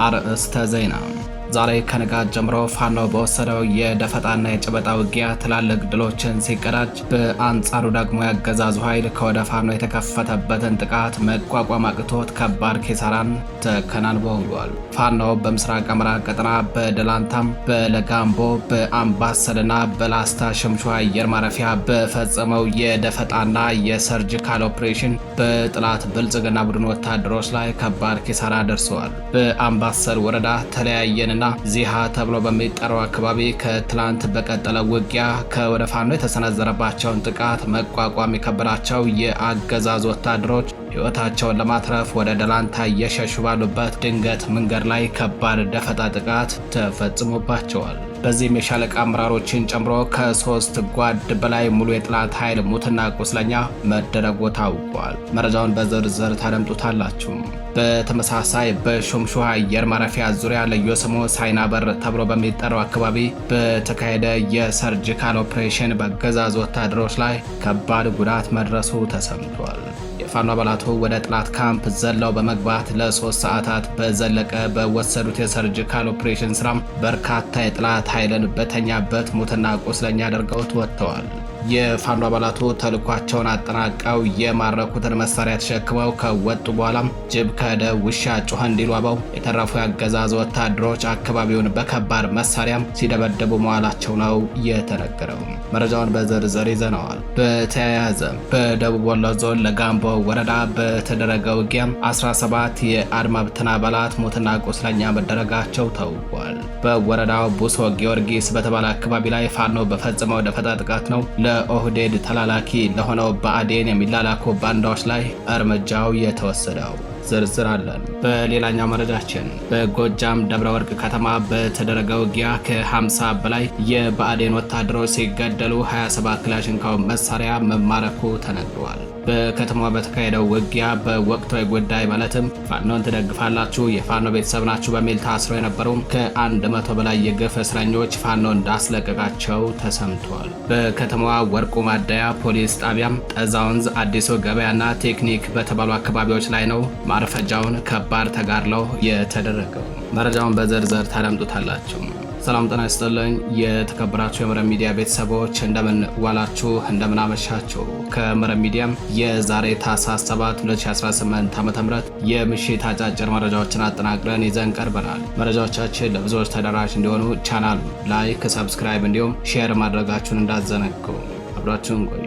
አርዕስተ ዜና። ዛሬ ከንጋት ጀምሮ ፋኖ በወሰደው የደፈጣና የጨበጣ ውጊያ ትላልቅ ድሎችን ሲቀዳጅ፣ በአንጻሩ ደግሞ ያገዛዙ ኃይል ከወደ ፋኖ የተከፈተበትን ጥቃት መቋቋም አቅቶት ከባድ ኪሳራን ተከናንቦ ውሏል። ፋኖ በምስራቅ አማራ ቀጠና በደላንታም፣ በለጋምቦ፣ በአምባሰልና በላስታ ሹምሿ አየር ማረፊያ በፈጸመው የደፈጣና የ surgical ኦፕሬሽን በጠላት ብልጽግና ቡድን ወታደሮች ላይ ከባድ ኪሳራ ደርሰዋል። በአምባሰል ወረዳ ተለያየንና ዚሃ ተብሎ በሚጠራው አካባቢ ከትላንት በቀጠለ ውጊያ ከወደ ፋኖ የተሰነዘረባቸውን ጥቃት መቋቋም የከበዳቸው የአገዛዙ ወታደሮች ሕይወታቸውን ለማትረፍ ወደ ደላንታ እየሸሹ ባሉበት ድንገት መንገድ ላይ ከባድ ደፈጣ ጥቃት ተፈጽሞባቸዋል። በዚህም የሻለቃ አመራሮችን ጨምሮ ከ3 ጓድ በላይ ሙሉ የጠላት ኃይል ሙትና ቁስለኛ መደረጉ ታውቋል። መረጃውን በዝርዝር ታደምጡታላችሁ። በተመሳሳይ በሹምሹ አየር ማረፊያ ዙሪያ ልዩ ስሙ ሳይናበር ተብሎ በሚጠራው አካባቢ በተካሄደ የ surgical ኦፕሬሽን በአገዛዙ ወታደሮች ላይ ከባድ ጉዳት መድረሱ ተሰምቷል። የፋኖ አባላቱ ወደ ጠላት ካምፕ ዘለው በመግባት ለ3 ሰዓታት በዘለቀ በወሰዱት የ surgical ኦፕሬሽን ስራም በርካታ የጠላት ኃይልን በተኛበት ሙትና ቁስለኛ አድርገውት ወጥተዋል። የፋኖ አባላቱ ተልኳቸውን አጠናቀው የማረኩትን መሳሪያ ተሸክመው ከወጡ በኋላም ጅብ ከሄደ ውሻ ጮኸ እንዲሉ አበው የተረፉ ያገዛዙ ወታደሮች አካባቢውን በከባድ መሳሪያም ሲደበደቡ መዋላቸው ነው የተነገረው። መረጃውን በዝርዝር ይዘነዋል። በተያያዘ በደቡብ ወሎ ዞን ለጋምቦ ወረዳ በተደረገ ውጊያም 17 የአድማ ብተና አባላት ሞትና ቁስለኛ መደረጋቸው ታውቋል። በወረዳው ቡሶ ጊዮርጊስ በተባለ አካባቢ ላይ ፋኖ በፈጸመው ደፈጣ ጥቃት ነው ለኦህዴድ ተላላኪ ለሆነው ብአዴን የሚላላኩ ባንዳዎች ላይ እርምጃው የተወሰደው። ዝርዝር አለን። በሌላኛው መረጃችን በጎጃም ደብረ ወርቅ ከተማ በተደረገ ውጊያ ከ50 በላይ የብአዴን ወታደሮች ሲገደሉ 27 ክላሽንኮቭ መሳሪያ መማረኩ ተነግሯል። በከተማዋ በተካሄደው ውጊያ በወቅታዊ ጉዳይ ማለትም ፋኖን ትደግፋላችሁ፣ የፋኖ ቤተሰብ ናችሁ በሚል ታስረው የነበሩ ከ100 በላይ የግፍ እስረኞች ፋኖ እንዳስለቀቃቸው ተሰምቷል። በከተማዋ ወርቁ ማደያ ፖሊስ ጣቢያም፣ ጠዛ ወንዝ፣ አዲሱ ገበያና ቴክኒክ በተባሉ አካባቢዎች ላይ ነው ማርፈጃውን ከባድ ተጋድሎ የተደረገው። መረጃውን በዝርዝር ታደምጡታላችሁ። ሰላም ጤና ይስጥልኝ። የተከበራችሁ የመረብ ሚዲያ ቤተሰቦች እንደምን ዋላችሁ፣ እንደምን አመሻችሁ። ከመረብ ሚዲያም የዛሬ ታህሳስ 7 2018 ዓ.ም የምሽት አጫጭር መረጃዎችን አጠናቅረን ይዘን ቀርበናል። መረጃዎቻችን ለብዙዎች ተደራሽ እንዲሆኑ ቻናል like፣ subscribe እንዲሁም share ማድረጋችሁን እንዳትዘነጉ። አብራችሁን ቆዩ።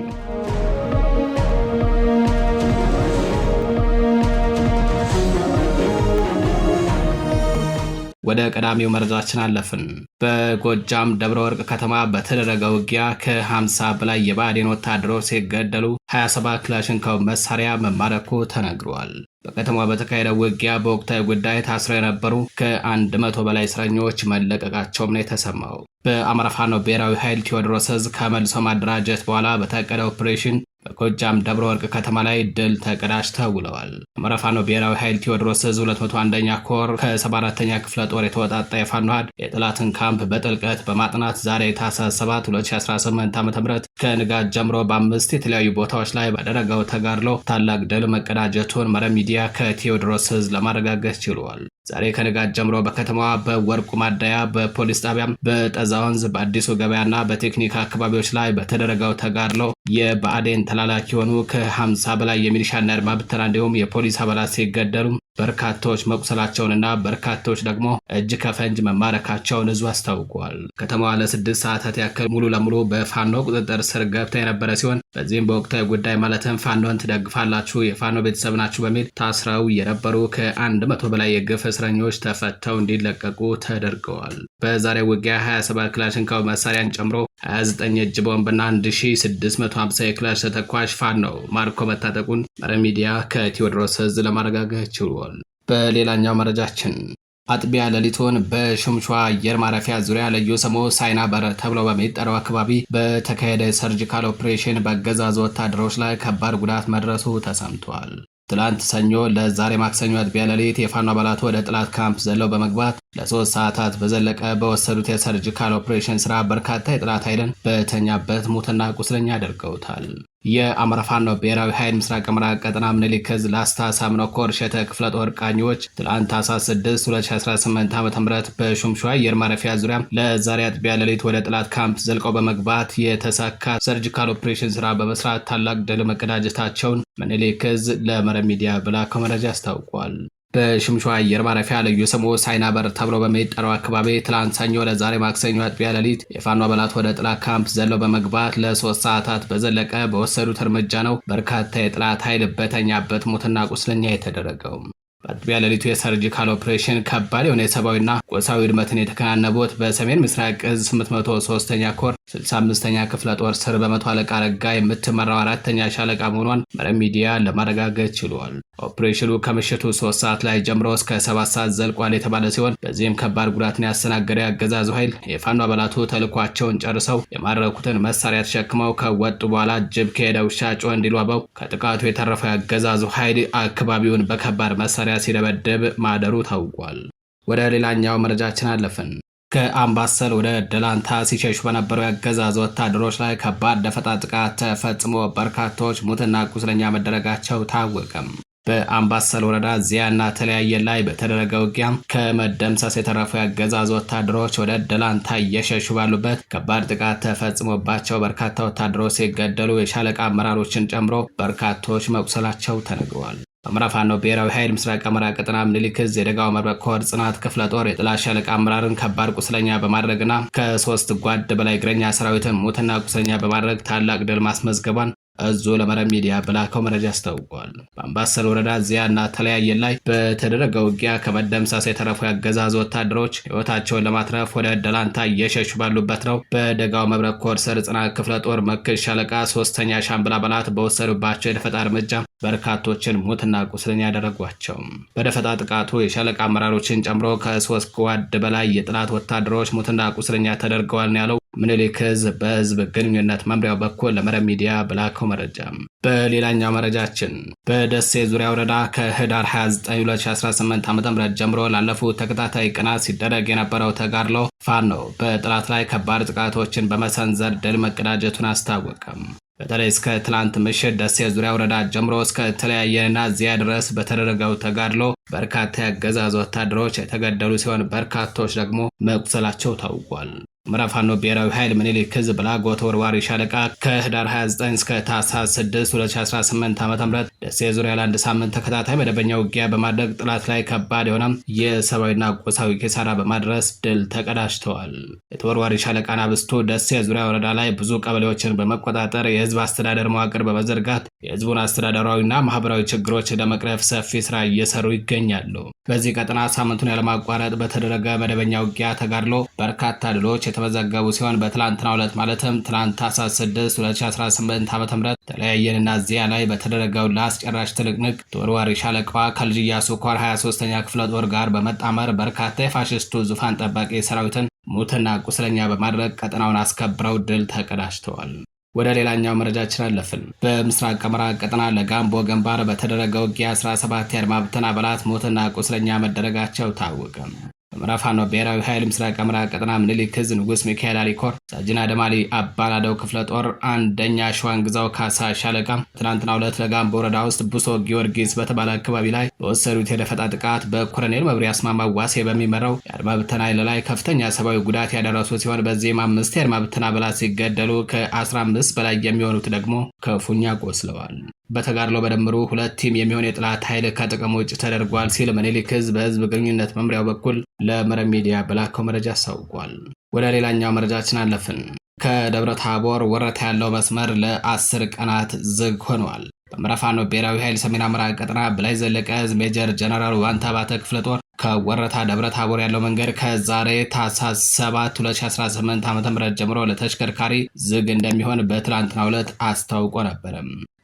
ወደ ቀዳሚው መረጃችን አለፍን። በጎጃም ደብረ ወርቅ ከተማ በተደረገ ውጊያ ከ50 በላይ የብአዴን ወታደሮች ሲገደሉ 27 ክላሽንኮቭ መሳሪያ መማረኩ ተነግሯል። በከተማ በተካሄደው ውጊያ በወቅታዊ ጉዳይ ታስረው የነበሩ ከ100 በላይ እስረኞች መለቀቃቸውም ነው የተሰማው። በአማራ ፋኖ ብሔራዊ ኃይል ቴዎድሮስ ዕዝ ከመልሶ ማደራጀት በኋላ በታቀደ ኦፕሬሽን በጎጃም ደብረ ወርቅ ከተማ ላይ ድል ተቀዳጅተው ውለዋል። አማራ ፋኖ ብሔራዊ ኃይል ቴዎድሮስ ዕዝ 201ኛ ኮር ከ74ኛ ክፍለ ጦር የተወጣጣ የፋኖ ኃይል የጠላትን ካምፕ በጥልቀት በማጥናት ዛሬ ታህሳስ 7 2018 ዓ.ም ከንጋት ጀምሮ በአምስት የተለያዩ ቦታዎች ላይ ባደረገው ተጋድሎ ታላቅ ድል መቀዳጀቱን መረብ ሚዲያ ከቴዎድሮስ ዕዝ ለማረጋገጥ ችሏል። ዛሬ ከንጋት ጀምሮ በከተማዋ በወርቁ ማደያ፣ በፖሊስ ጣቢያም፣ በጠዛ ወንዝ፣ በአዲሱ ገበያና በቴክኒክ አካባቢዎች ላይ በተደረገው ተጋድሎ የብአዴን ተላላኪ የሆኑ ከ50 በላይ የሚሊሻና የአድማ ብተና እንዲሁም የፖሊስ አባላት ሲገደሉ በርካታዎች መቁሰላቸውንና በርካታዎች ደግሞ እጅ ከፈንጅ መማረካቸውን እዙ አስታውቋል። ከተማዋ ለ6 ሰዓታት ያክል ሙሉ ለሙሉ በፋኖ ቁጥጥር ስር ገብታ የነበረ ሲሆን በዚህም በወቅታዊ ጉዳይ ማለትም ፋኖን ትደግፋላችሁ፣ የፋኖ ቤተሰብ ናችሁ በሚል ታስረው የነበሩ ከ100 በላይ የግፍ እስረኞች ተፈተው እንዲለቀቁ ተደርገዋል። በዛሬው ውጊያ 27 ክላሽንኮቭ መሳሪያን ጨምሮ 29 የእጅ ቦምብና 1650 የክላሽ ተተኳሽ ፋኖ ማርኮ መታጠቁን መረብ ሚዲያ ከቴዎድሮስ ዕዝ ለማረጋገጥ ችሏል። በሌላኛው መረጃችን አጥቢያ ሌሊቱን በሹምሿ አየር ማረፊያ ዙሪያ ልዩ ስሙ ሳይናበር ተብሎ በሚጠራው አካባቢ በተካሄደ surgical ኦፕሬሽን በአገዛዙ ወታደሮች ላይ ከባድ ጉዳት መድረሱ ተሰምቷል። ትላንት ሰኞ ለዛሬ ማክሰኞ አጥቢያ ሌሊት የፋኖ አባላት ወደ ጠላት ካምፕ ዘለው በመግባት ለ3 ሰዓታት በዘለቀ በወሰዱት የ surgical ኦፕሬሽን ስራ በርካታ የጠላት ኃይልን በተኛበት ሙትና ቁስለኛ አድርገውታል። የአማራ ፋኖ ብሔራዊ ኃይል ምስራቅ አማራ ቀጠና ምኒልክ ዕዝ ላስታ አሳምነው ኮር ሸተ ክፍለ ጦር ቃኚዎች ትላንት ታህሳስ 6 2018 ዓ.ም በሹምሿ አየር ማረፊያ ዙሪያ ለዛሬ አጥቢያ ሌሊት ወደ ጠላት ካምፕ ዘልቀው በመግባት የተሳካ surgical operation ስራ በመስራት ታላቅ ድል መቀዳጀታቸውን ምኒልክ ዕዝ ለመረብ ሚዲያ በላከው መረጃ አስታውቋል። በሹምሿ አየር ማረፊያ ልዩ ስሙ ሳይናበር ተብሎ በሚጠራው አካባቢ ትላንት ሰኞ ለዛሬ ማክሰኞ አጥቢያ ሌሊት የፋኖ አባላት ወደ ጠላት ካምፕ ዘለው በመግባት ለ3 ሰዓታት በዘለቀ በወሰዱት እርምጃ ነው በርካታ የጠላት ኃይል በተኛበት ሞትና ቁስለኛ የተደረገው። በአጥቢያ ሌሊቱ የ surgical operation ከባድ የሆነ የሰብአዊና ቁሳዊ ውድመትን የተከናነቡት በሰሜን ምስራቅ እዝ 803ኛ ኮር 65ኛ ክፍለ ጦር ስር በመቶ አለቃ ረጋ የምትመራው አራተኛ ሻለቃ መሆኗን መረብ ሚዲያ ለማረጋገጥ ችሏል። ኦፕሬሽኑ ከምሽቱ 3 ሰዓት ላይ ጀምሮ እስከ 7 ሰዓት ዘልቋል የተባለ ሲሆን፣ በዚህም ከባድ ጉዳትን ያስተናገደ ያገዛዙ ኃይል የፋኖ አባላቱ ተልዕኳቸውን ጨርሰው የማረኩትን መሳሪያ ተሸክመው ከወጡ በኋላ ጅብ ከሄደ ውሻ ጮኸ እንዲሉ አበው፣ ከጥቃቱ የተረፈው ያገዛዙ ኃይል አካባቢውን በከባድ መሳሪያ ሲደበድብ ማደሩ ታውቋል። ወደ ሌላኛው መረጃችን አለፍን። ከአምባሰል ወደ ደላንታ ሲሸሹ በነበሩ የአገዛዙ ወታደሮች ላይ ከባድ ደፈጣ ጥቃት ተፈጽሞ በርካታዎች ሙትና ቁስለኛ መደረጋቸው ታወቀም። በአምባሰል ወረዳ ዚያና ተለያየ ላይ በተደረገ ውጊያ ከመደምሰስ የተረፉ የአገዛዙ ወታደሮች ወደ ደላንታ እየሸሹ ባሉበት ከባድ ጥቃት ተፈጽሞባቸው በርካታ ወታደሮች ሲገደሉ፣ የሻለቃ አመራሮችን ጨምሮ በርካቶች መቁሰላቸው ተነግሯል። በአማራ ፋኖ ብሔራዊ ኃይል ምስራቅ አማራ ቀጠና ምኒልክ ዕዝ የደጋው መብረቅ ኮር ጽናት ክፍለ ጦር የጥላት ሻለቃ አመራርን ከባድ ቁስለኛ በማድረግና ከ3 ጓድ በላይ እግረኛ ሰራዊትን ሙትና ቁስለኛ በማድረግ ታላቅ ድል ማስመዝገቧን እዙ ለመረብ ሚዲያ በላከው መረጃ አስታውቋል። በአምባሰል ወረዳ ዚያና ተለያየ ላይ በተደረገው ውጊያ ከመደምሰስ የተረፉ ያገዛዙ ወታደሮች ሕይወታቸውን ለማትረፍ ወደ ደላንታ እየሸሹ ባሉበት ነው በደጋው መብረቅ ኮር ስር ጽናት ክፍለ ጦር መክል ሻለቃ ሶስተኛ ሻምበል አባላት በወሰዱባቸው የደፈጣ እርምጃ በርካቶችን ሙትና ቁስለኛ ያደረጓቸው። በደፈጣ ጥቃቱ የሻለቃ አመራሮችን ጨምሮ ከ3 ጓድ በላይ የጠላት ወታደሮች ሙትና ቁስለኛ ተደርገዋል ነው ያለው ምኒልክ ዕዝ በህዝብ ግንኙነት መምሪያው በኩል ለመረብ ሚዲያ በላከው መረጃ። በሌላኛው መረጃችን በደሴ ዙሪያ ወረዳ ከህዳር 29 2018 ዓ.ም ጀምሮ ላለፉት ተከታታይ ቀናት ሲደረግ የነበረው ተጋድሎ ፋኖ በጠላት ላይ ከባድ ጥቃቶችን በመሰንዘር ድል መቀዳጀቱን አስታወቀም። በተለይ እስከ ትላንት ምሽት ደሴ ዙሪያ ወረዳ ጀምሮ እስከ ተለያየንና እዚያ ድረስ በተደረገው ተጋድሎ በርካታ የአገዛዙ ወታደሮች የተገደሉ ሲሆን፣ በርካቶች ደግሞ መቁሰላቸው ታውቋል። አማራ ፋኖ ብሔራዊ ኃይል ምኒልክ ዕዝ ብላጎ ተወርዋሪ ሻለቃ ከህዳር 29 እስከ ታህሳስ 6 2018 ዓ.ም ደሴ ዙሪያ ለአንድ ሳምንት ተከታታይ መደበኛ ውጊያ በማድረግ ጠላት ላይ ከባድ የሆነ የሰብአዊና ቁሳዊ ኪሳራ በማድረስ ድል ተቀዳጅተዋል። የተወርዋሪ ሻለቃ አናብስቱ ደሴ ዙሪያ ወረዳ ላይ ብዙ ቀበሌዎችን በመቆጣጠር የህዝብ አስተዳደር መዋቅር በመዘርጋት የህዝቡን አስተዳደራዊና ማህበራዊ ችግሮች ለመቅረፍ ሰፊ ስራ እየሰሩ ይገኛሉ። በዚህ ቀጠና ሳምንቱን ያለማቋረጥ በተደረገ መደበኛ ውጊያ ተጋድሎ በርካታ ድሎች የተመዘገቡ ሲሆን፣ በትላንትናው ዕለት ማለትም ትላንት ታህሳስ 6 2018 ዓ.ም ተለያየንና እዚያ ላይ በተደረገው ለአስጨራሽ ትንቅንቅ ተወርዋሪ ሻለቃዋ ከልጅ ኢያሱ ኮር 23ኛ ክፍለ ጦር ጋር በመጣመር በርካታ የፋሽስቱ ዙፋን ጠባቂ ሰራዊትን ሙትና ቁስለኛ በማድረግ ቀጠናውን አስከብረው ድል ተቀዳጅተዋል። ወደ ሌላኛው መረጃችን አለፍን። በምስራቅ አማራ ቀጠና ለጋምቦ ግንባር በተደረገው ውጊያ 17 የአድማ ብተና አባላት ሞትና ቁስለኛ መደረጋቸው ታወቀ። በአማራ ፋኖ ብሔራዊ ኃይል ምስራቅ አማራ ቀጠና ምኒልክ ዕዝ ንጉስ ሚካኤል አሊ ኮር ሳጅን አደማሊ አባናደው ክፍለ ጦር አንደኛ ሸዋንግዛው ካሳ ሻለቃ ትናንትና ሁለት ለጋምቦ ወረዳ ውስጥ ቡሶ ጊዮርጊስ በተባለ አካባቢ ላይ በወሰዱት የደፈጣ ጥቃት በኮሎኔል መብሪ አስማማው ዋሴ በሚመራው የአድማ ብተና ኃይል ላይ ከፍተኛ ሰብአዊ ጉዳት ያደረሱ ሲሆን፣ በዚህም አምስት የአድማ ብተና አባላት ሲገደሉ ከ15 በላይ የሚሆኑት ደግሞ ክፉኛ ቆስለዋል። በተጋድሎ በድምሩ ሁለት team የሚሆን የጠላት ኃይል ከጥቅም ውጭ ተደርጓል ሲል ምኒልክ ዕዝ በህዝብ ግንኙነት መምሪያው በኩል ለመረብ ሚዲያ በላከው መረጃ አስታውቋል። ወደ ሌላኛው መረጃችን አለፍን። ከደብረ ታቦር ወረታ ያለው መስመር ለ10 ቀናት ዝግ ሆኗል። በአማራ ፋኖ ብሔራዊ ኃይል ሰሜን አማራ ቀጠና በላይ ዘለቀ ዕዝ ሜጀር ጀነራል ውባንተ አባተ ክፍለ ጦር ከወረታ ደብረ ታቦር ያለው መንገድ ከዛሬ ታህሳስ 7 2018 ዓ.ም ጀምሮ ለተሽከርካሪ ዝግ እንደሚሆን በትላንትናው ዕለት አስታውቆ ነበረ።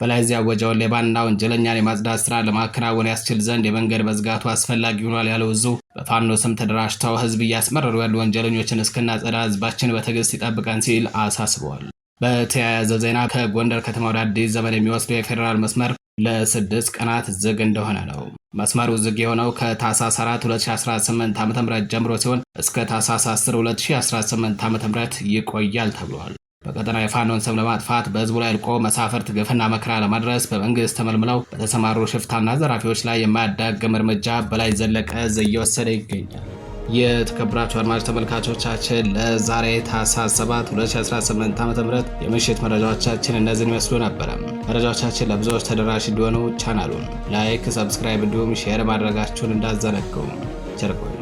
በላይ ዕዝ ያወጀውን ሌባና ወንጀለኛን የማጽዳት ስራ ለማከናወን ያስችል ዘንድ የመንገድ መዝጋቱ አስፈላጊ ሆኗል ያለው እዙ፣ በፋኖ ስም ተደራጅተው ህዝብ እያስመረሩ ያሉ ወንጀለኞችን እስክናጸዳ ህዝባችን በትዕግስት ይጠብቀን ሲል አሳስበዋል። በተያያዘ ዜና ከጎንደር ከተማ ወደ አዲስ ዘመን የሚወስደው የፌዴራል መስመር ለ6 ቀናት ዝግ እንደሆነ ነው። መስመሩ ዝግ የሆነው ከታህሳስ 4 2018 ዓ.ም ጀምሮ ሲሆን እስከ ታህሳስ 10 2018 ዓ.ም ይቆያል ተብሏል። በቀጠናው የፋኖን ስም ለማጥፋት በህዝቡ ላይ ልቆ መሳፍርት ግፍና መከራ ለማድረስ በመንግስት ተመልምለው በተሰማሩ ሽፍታና ዘራፊዎች ላይ የማያዳግም እርምጃ በላይ ዘለቀ እዝ እየወሰደ ይገኛል። የተከበራችሁ አድማጭ ተመልካቾቻችን ለዛሬ ታህሳስ 7 2018 ዓ.ም የምሽት መረጃዎቻችን እነዚህን ይመስሉ ነበረ። መረጃዎቻችን ለብዙዎች ተደራሽ እንዲሆኑ ቻናሉን like፣ subscribe እንዲሁም share ማድረጋችሁን እንዳትዘነጉ። ቸር ቆዩ።